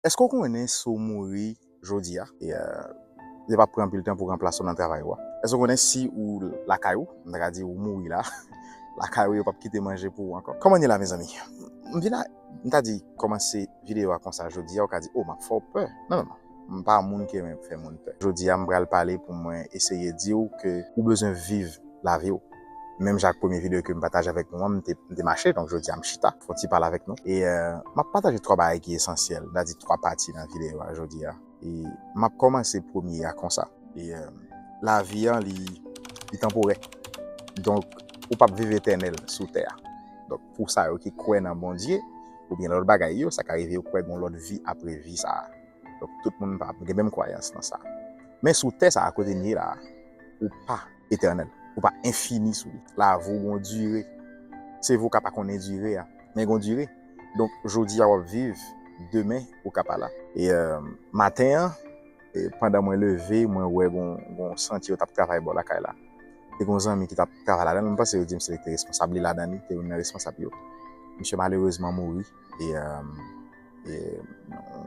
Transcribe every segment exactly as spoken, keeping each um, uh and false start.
Èske w konnen si w mouri jodi a, e, yo p ap pran anpil tan pou ranplase w nan travay ou a? Èske w konnen si ou lakay ou, m ta ka di ou mouri la, lakay ou yo p ap kite manje pou ou ankò? Kòman n ye la, mezanmi? M vin a, m ta di, kòmanse videyo a konsa jodi a, ou ka di, "O, m ap fè w pè." Non, non, non. M pa moun ki renmen fè moun pè. Jodi a, m pral pale pou mwen eseye di w ke ou bezwen viv lavi w. Menm jan ak premye videyo ke m pataje avèk nou an, m te, m te mache, donk jodi a m chita, fè yon ti pale avèk nou. E, euh, m ap pataje twa bagay ki esansyèl, m ta di twa pati nan videyo a jodi a. E m ap kòmanse premye a konsa. E, euh, lavi an, li, li tanporè. Donk, ou p ap viv etènèl sou tè a. Donk, pou sa yo ki kwè nan Bondye, oubyen lòt bagay yo, sa ka rive yo kwè gen yon lòt vi apre vi sa a. Donk, tout moun pa gen menm kwayans nan sa. Men sou tè sa a, kote n ye la a, ou pa etènèl. Ou pa enfini sou li. Lavi w gon dire. Se vre w ka pa konnen dire a, men gon dire. Donk, jodi a w ap viv, demen ou ka pa la. E, euh, maten an, e, pandan mwen leve, mwen wè gon, gon santye yo t ap travay bò lakay la. Te gon zanmi ki t ap travay ladan l. M panse yo di m se li ki te responsab li ladan li, te youn nan responsab yo. Misye malerezman mouri. E, euh, e,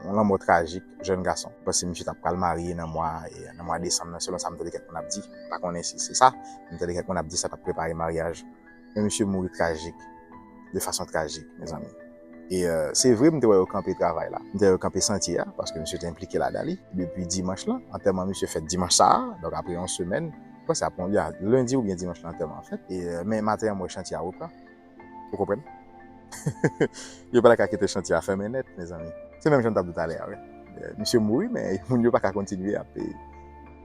yon lanmò trajik, jèn gason. M panse misye t ap pral marye nan mwa, e, nan mwa desanm nan, selon sa m tande kèk moun ap di. M pa konnen si se sa, m tande kèk moun ap di sa t ap prepare maryaj. Men misye mouri trajik, de fason trajik, mezanmi. E, euh, se vre, m te wè yo kanpe travay la. M te wè yo kanpe santye a, paske misye te enplike ladan li. Depi dimanch lan, antèman misye fèt dimanch sa a, donk apre yon semèn, m panse ap yon, ya, lendi oubyen dimanch lan antèman an fèt. E, euh, men maten an, m wè chantye a repran. Ou konprann? Yo pa ka kite chantye a fèmen nèt, mezanmi. Se menm jan m t ap di w talè a, wi. Eh, misye mouri, men moun yo pa ka kontinye ap,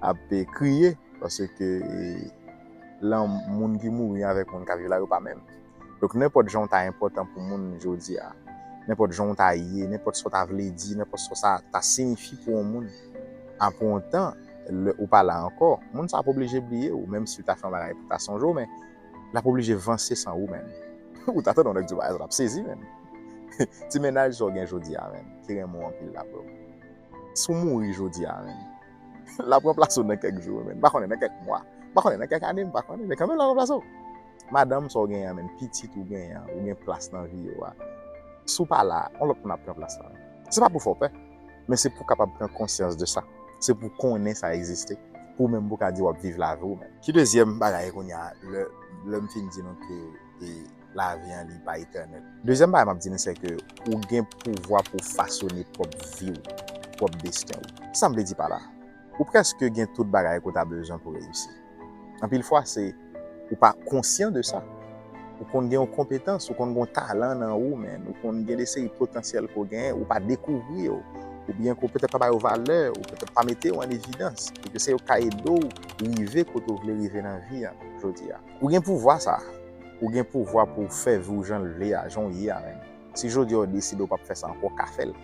ap kriye, paske, eh, lan moun ki mouri avèk moun k ap viv la, yo pa menm. Donk, nenpòt jan w ta enpòtan pou moun jodi a, nenpòt jan w ta ye, nenpòt sa w ta vle di, nenpòt sa w ta siyifi pou yon moun, apre yon tan, lè ou pa la ankò, moun sa a p oblije bliye w, menm si l ta fè yon bagay pou ta sonje w, men l ap oblije vanse san ou, menn. Ou ta tande yon nèg di w bagay sa, l ap sezi, menn. Ti mennaj sa w gen jodi a, menn, ki renmen w anpil la, bro. Si w mouri jodi a, menn, l ap ranplase w nan kèk jou, menn. M pa konnen, nan kèk mwa. M pa konnen, nan kèk ane, m pa konnen, men kanmenm l ap ranplase w. Madanm sa w genyen an, menn, pitit ou genyen an, ou gen plas nan vi yo a. Si w pa la, yon lòt moun ap pran plas la, menn. Se pa pou fè w pè, men se pou w kapab pran konsyans de sa. Se pou w konnen sa egziste. Pou w menm pou w ka di w ap viv lavi w menm. Ki dezyèm bagay kounye a, lè, lè m fin di nou ke, e, lavi an li pa etènèl? Dezyèm bagay m ap di nou, se ke ou gen pouvwa pou w fasone pwòp vi w, pwòp desten w. Sa m vle di pa la? Ou prèske gen tout bagay ke w ta bezwen pou w reyisi. Anpil fwa, se ou pa konsyan de sa. Ou konn gen yon konpetans, ou konn gen yon talan nan ou, menn. Ou konn gen de seri potansyèl ke w genyen, ou pa dekouvri yo. Oubyen ke w petèt pa ba yo valè, ou petèt pa mete yo an evidans. E ke se yo k ka ede w rive kote w vle rive nan vi an jodi a. Ou gen pouvwa sa. Ou gen pouvwa pou w fè vi w jan l vle a, jan w ye a, menn. Si jodi a w deside w p ap fè sa ankò, w ka fè l.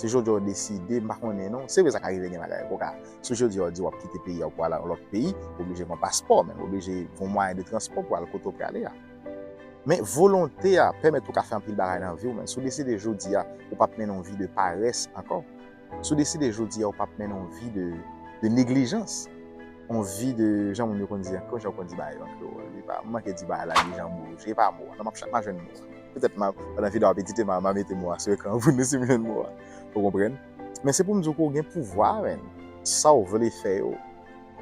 Si jodi a w deside, m pa konnen non. Se vre sa ka rive gen bagay. Ou ka, si jodi a w di w ap kite peyi a, w pral al yon lòt peyi, w oblije gen yon paspò, men w oblije gen yon mwayen de transpò pou al kote w prale a. Men volonte a pèmèt ou ka fè anpil bagay nan vi w, men si w deside jodi a, ou p ap mennen yon vi de parès ankò. Si w deside jodi a, ou p ap mennen yon vi de, de neglijans. Yon vi de, jan moun yo konn di, kòman jan yo konn di bagay yo an kreyòl? Li pa, m manke di bagay la, li jan bouje, e pa mo a. Non, m ap chak, m a jwenn mo a. Petèt m a, pandan videyo a ap edite, m a, m a mete mo a sou ekran pou nou si m jwenn mo a. Ou konprann? Men se pou m di w ke w gen pouvwa, menn. Sa w vle fè yo.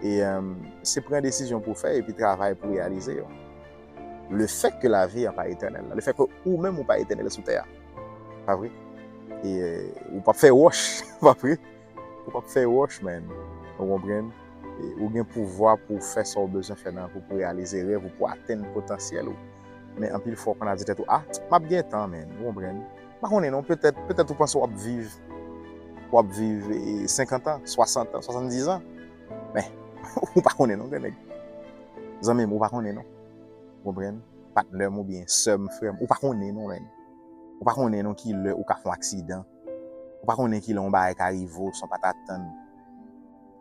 E, euh, se pran desizyon pou w fè epi travay pou w reyalize yo. Le fait que lavi an pa etènèl, le fait que ou menm ou pa etènèl sou tè a. Pa vre? E, euh, ou p ap fè wòch, pa vre? Ou p ap fè wòch, menn. Ou konprann? E, ou gen pouvwa pou w fè sa w bezwen fè nan, pou, pou w reyalize rèv ou, pou w atenn potansyèl ou. Men anpil fwa, w konn ap di tèt ou, "Ah, m ap gen tan, menn." Ou konprann? M pa konnen non, petèt, petèt ou panse w ap viv, w ap viv, e, senkant an, swasant an, swasanndiz an. Men, ou pa konnen non, grannèg. Zanmi m, ou pa konnen non. Ou konprann? Patnè m oubyen sè m, frè m, ou pa konnen non, menn. Ou pa konnen non ki lè ou ka fè yon aksidan. Ou pa konnen ki lè yon bagay ka rive w san w pa t atann.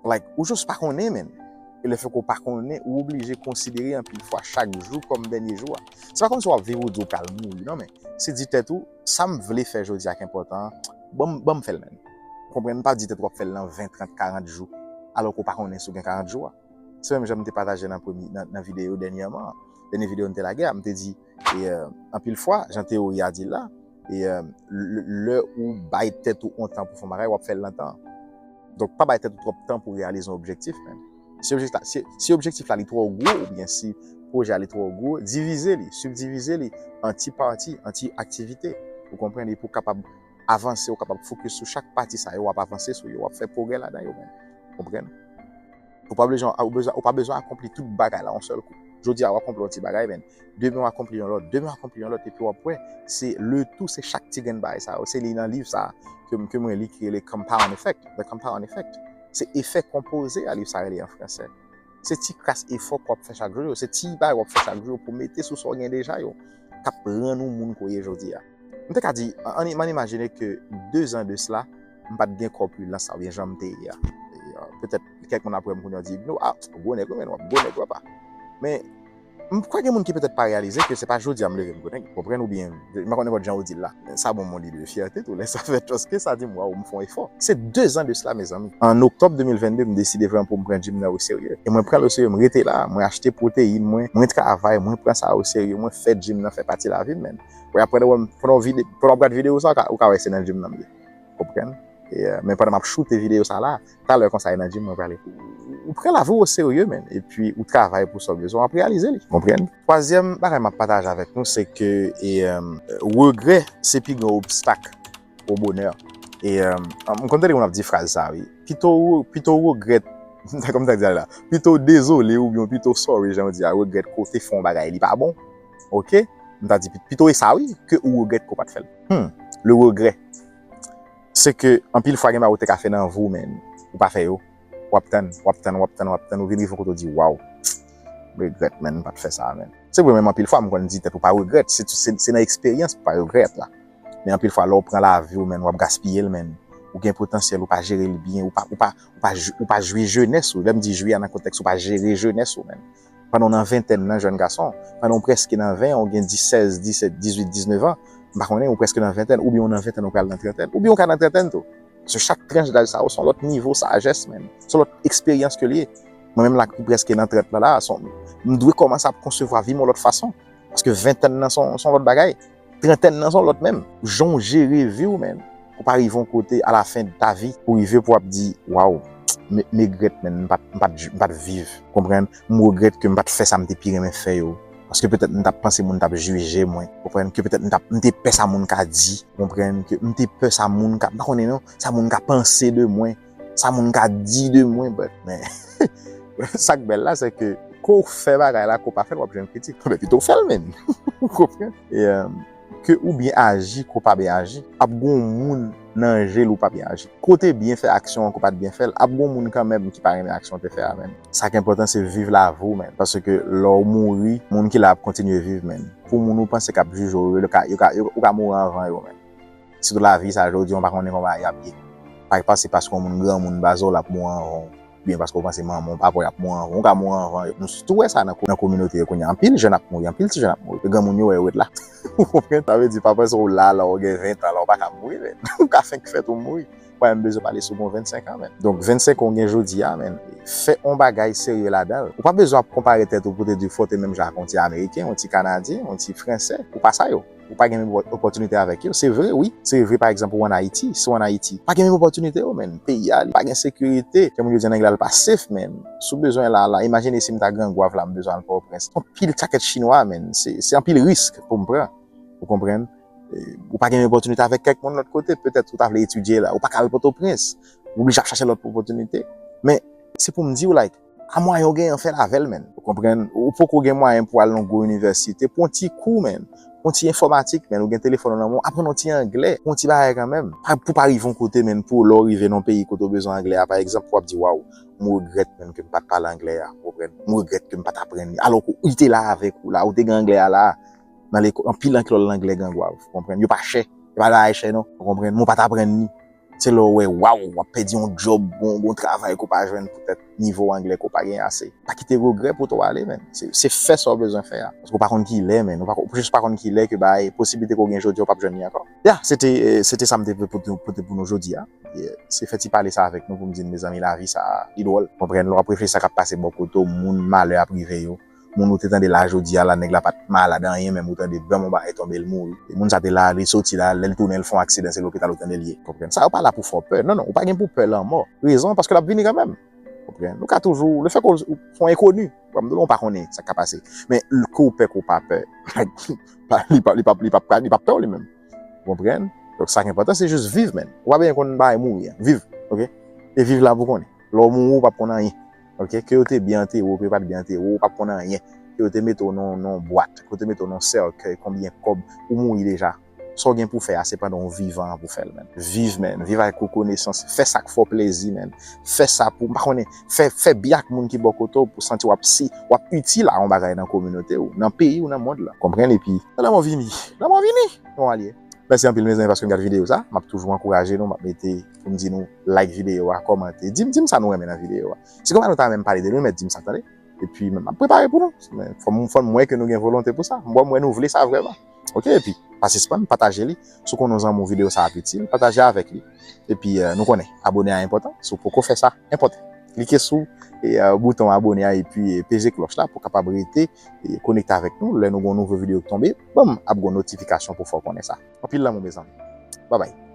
Like, ou jis pa konnen, menn. E le fait que w pa konnen, ou oblije konsidere anpil fwa chak jou kòm dènye jou a. Se pa kòmsi w ap viv ou di w pral mouri, non, men se di tèt ou, "Sa m vle fè jodi a k enpòtan an, ban m, ban m fè l, menn." Ou konprann? Pa di tèt ou w ap fè l nan ven, trant, karant jou, alò ke w pa konnen si w gen karant jou a. Se menm jan m te pataje nan premye, nan, nan videyo dènyèman, dènye videyo m te lage a, m te di, e, euh, anpil fwa, jan teyori a di l la, E, euh, lè, lè ou bay tèt ou yon tan pou fè yon bagay, w ap fè l nan tan. Donk, pa bay tèt ou twòp tan pou reyalize yon objektif, menn. Si objektif la, si, si objektif la li twò gwo, oubyen si pwojè a li twò gwo, divize li, sibdivize li an ti pati, an ti aktivite. Ou konprann? E pou w kapab avanse, ou kapab fokis sou chak pati sa yo, w ap avanse sou yo, w ap fè pwogrè ladan yo, menn. Konprann? Ou pa bezwen, ou bezwen, ou pa bezwen akonpli tout bagay la yon sèl kou. Jodi a, w akonpli yon ti bagay, menn. Demen, w akonpli yon lòt. Demen, w akonpli yon lòt. Epi w ap wè, se le tou, se chak ti grenn bagay sa yo. Se li nan liv sa ke, ke mwen li ki rele Compound Effect. The Compound Effect. Se efè konpoze a, liv sa rele an fransè. Se ti kras efò ke w ap fè chak jou yo. Se ti bagay w ap fè chak jou yo pou mete sou sa w gen deja yo. K ap rann ou moun ke w ye jodi a. M te ka di, an, an, m an imajine ke de zan de sila, m pa t gen kòpilans sa oubyen jan m te ye a. E, euh, petèt, kèk moun ap wè m kounye a di, "No, ah, gwo nèg wi, men w ap gwo nèg wi, apa." Men, m kwè gen moun ki petèt pa reyalize ke se pa jodi a m leve m gwo nèg, konprann, oubyen, m pa konn nenpòt jan ou di l la. Sa ban m yon lide de fyète tou, lè sa fèt, paske sa di m, "Waw, m fè yon efò." Se de zan de sila, mezanmi. An oktòb de mil vennde, m deside vrèman pou m pran gym nan o serye. E mwen pran l o serye, m rete la, mwen achte pwoteyin mwen, mwen travay, mwen pran sa o serye, mwen fè gym nan fè pati lavi m, menn. Wi, apre, lè w wè m, pandan w vide, pandan w ap gade videyo sa, ou ka, ou ka wè se nan gym nan m ye. Konprann? E, euh, men pandan m ap choute videyo sa la, talè konsa, e nan gym mwen prale. Ou, ou pran lavi w o serye, menn. Epi, ou travay pou sa w bezwen, w ap reyalize li. Konprann? Twazyèm bagay m ap pataje avèk nou, se ke, e, euh, regrè, se pi gran obstak o bonè. E, euh, m konn tande moun ap di fraz sa, wi. Pito w, pito w regrèt, kòm sa di la, pito w dezole oubyen pito w sorry, jan yo di a, regrèt ke w te fè yon bagay, li pa bon. Oke? M ta di, pito e sa, wi, ke ou regrèt ke w pa t fè l. Hmm, le regret. Se ke, anpil fwa, gen bagay ou te ka fè nan vi w, men ou pa fè yo. W ap tann, w ap tann, w ap tann, w ap tann, ou vin rive yon kote ou di, "Waw, m regrèt, men m pa t fè sa, men." Se vre, menm anpil fwa, m konn di tèt ou pa regrèt. Se, se, se nan eksperyans pou pa regrèt la. Men anpil fwa, lè w pran lavi w, men w ap gaspiye l, men ou gen potansyèl, ou pa jere l byen, ou pa, ou pa, ou pa, ou pa jwi jenès ou. Lè m di jwi a nan kontèks, ou pa jere jenès ou, men. Pandan w nan ventèn nan, jèn gason, pandan w prèske nan ven an, ou gen dis, sèz, disèt, dizuit, diznèf an, m pa konnen, ou prèske nan ventèn, oubyen w nan ventèn, ou pral nan trantèn, oubyen w ka nan trantèn tou. Paske chak tranch daj sa yo, se yon lòt nivo sajès, menm. Se yon lòt eksperyans ke l ye. Mwen menm la ki prèske nan trant lan la, se yon, m dwe kòmanse ap konsevwa vi m yon lòt fason. Paske ventèn nan se yon, se yon lòt bagay. Trantèn nan se yon lòt menm. Jan w jere vi w, menm. Pou pa rive yon kote, à la fin de ta vie, pou rive pou w ap di, "Waw, m, m regrèt, menm, m pa t, m pa t, m pa t viv." Konprann? "M regrèt ke m pa t fè sa m te pi renmen fè yo." Paske petèt m t ap panse moun t ap jije mwen. Konprann? Ke petèt m t ap, m te pè sa moun ka di. Konprann? Ke m te pè sa moun ka, m pa konnen non, sa moun ka panse de mwen. Sa moun ka di de mwen, but, men, sa k bèl la, se ke, ke w fè bagay la, ke w pa fè l, w ap jwenn kritik. Men pito w fè l, menm. Ou konprann? E, euh, ke ou byen aji, ke w pa byen aji, ap gon moun nan je l ou pa byen aji. Ke w te byen fè aksyon an, ke w pa t byen fè l, ap gon moun kanmenm ki pa renmen aksyon w te fè a, menm. Sa k enpòtan, se viv lavi w, menm. Paske lè w mouri, moun ki la ap kontinye viv, menm. Pou moun ou panse k ap jije w yo, yo ka, yo ka, yo, ou ka mouri anvan yo, menm. Sitou lavi sa, jodi a, w pa konnen kòman y ap ye. Pa panse paske yon moun granmoun, bazo l ap mouri anvan w. Oubyen paske w panse manman w, papa w ap mouri anvan w, ou ka mouri anvan yo. Nou sitou wè sa nan ko-, nan kominote yo kounye a. Anpil jèn ap mouri, anpil ti jèn ap mouri. Granmoun yo wè yo ret la. Ou konprann? Sa vle di, pa panse w la, la, w gen ven tan, la, w pa ka mouri, men. Ou ka fenk fèt ou mouri. Mwen menm bezwen pale sou bon vennsenk an, men. Donk, vennsenk an w gen jodi a, men. Fè yon bagay serye ladan l. Ou pa bezwen ap konpare tèt ou pou te di fò w te menm jan ak yon ti Ameriken, yon ti Kanadyen, yon ti Fransè. Ou pa sa yo. Ou pa gen menm opò-, opòtinite avèk yo. Se vre, wi. Se vre, pa egzanp, ou ann Ayiti. Si w ann Ayiti, pa gen menm opòtinite yo, menn. Peyi a, li pa gen sekirite. Jan moun yo di an anglè, li pa safe, menn. Si w bezwen la, la, imajine si m ta Grangwav la, m bezwen al Pòtoprens. Anpil tchakèt chinwa, menn. Se, se anpil risk pou m pran. Ou konprann? E, ou pa gen menm opòtinite avèk kèk moun lòt kote. Petèt ou ta vle etidye la. Ou pa ka al Pòtoprens. Ou oblije ap chache lòt opòtinite. Men, se pou m di w, like, a mwayen w genyen, fè l avè l, menn. Ou konprann? Ou poko gen mwayen pou al nan gwo inivèsite, pran yon ti kou, menn. Pran yon ti enfòmatik, menn. Ou gen telefòn ou nan men w, aprann yon ti anglè, pran yon ti bagay kanmenm. Pa, pou pa rive yon kote, menn, pou lè w rive nan yon peyi kote w bezwen anglè a, pa egzanp, w ap di, "Waw, m regrèt, menn, ke m pa t pale anglè a," ou konprann? "M regrèt ke m pa t aprann li." Alò ke ou te la avèk ou la, ou te gen anglè a la, nan lekòl, anpil nan lekòl anglè Grangwav, ou konprann? Yo pa chè, yo pa bagay chè non, ou konprann? Men w pa t aprann li. Se lè w wè, waw, w ap pèdi yon djòb, yon, yon travay ke w pa jwenn poutèt nivo anglè ke w pa gen ase. Pa kite regrè pote w ale, menn. Se, se fè sa w bezwen fè a. Paske w pa konn kilè, menn. Ou pa, ou jis pa konn kilè ke bay posiblite ke w gen jodi a, w p ap jwenn li ankò. Ya, se te, eh, se te sa m te vle pote, pote pou nou jodi a. Eh, se fè ti pale sa avèk nou pou m di n, mezanmi, lavi sa a, li dwòl. Konprann, lè w ap reflechi sa k ap pase bò kote w, moun malè ap rive yo. Moun ou te tande la jodi a la, nèg la pa t malad anyen, menm ou tande bèm yon bagay tonbe, l mouri. E moun sa te la, li soti la, lè l tounen, l fè yon aksidan, se lopital ou tande l ye. Konprann? Sa yo pa la pou fè w pè. Non, non, ou pa gen pou pè lanmò. Rezon, paske l ap vini kanmenm. Konprann? Nou ka toujou, le fè ke w se yon enkoni, kòm nou pa konnen sa k ka pase. Men ke w pè, ke w pa pè, li p ap, li p ap, li p ap, li p ap pè w li menm. Ou konprann? Donk, sa ki enpòtan, se jis viv, menn. Ou pa bezwen konn bagay mouri an. Viv, oke? E viv la pou konnen. Lè w mouri, ou p ap konn anyen. Oke? Ke yo te byen antere w, ke yo pa t byen antere w, ou p ap konn anyen. Ke yo te mete w nan, nan bwat, ke yo te mete w nan sèkèy, konbyen kòb, ou mouri deja. Sa w gen pou fè a, se pandan w vivan an pou fè l, menn. Viv, menn. Viv avèk rekonesans. Fè sa k fè w plezi, menn. Fè sa pou, m pa konnen, fè, fè byen ak moun ki bò kote w pou santi w ap si, w ap itil a yon bagay nan kominote w, nan peyi w, nan mond lan. Konprann? Epi, lanmò vini. Lanmò vini! Non, alye. Mèsi anpil, mezanmi, paske n gad videyo sa. M ap toujou ankouraje nou, m ap mete pou m di nou like videyo a, kòmante. Di m, di m sa nou renmen nan videyo a. Si konpa nou ta menm pale de nou, mèt di m sa, tande. Epi, m ap prepare pou nou. Men fò m, fò m wè ke nou gen volonte pou sa. M wè, m wè nou vle sa vrèman. Oke, epi, pa sispann, pataje li. Si w konnen yon zanmi w videyo sa ap itil, pataje avèk li. Epi, eh, nou konnen, abone a enpòtan. Si w poko fè sa, enpòtan. Klike sou, eh, bouton abone a epi, eh, peze klòch la pou w kapab rete, eh, konekte avèk nou. Lè nou gen yon nouvo videyo k tonbe, bam, ap gen yon notifikasyon pou fè w konnen sa. Anpil lanmou, mezanmi. Babay.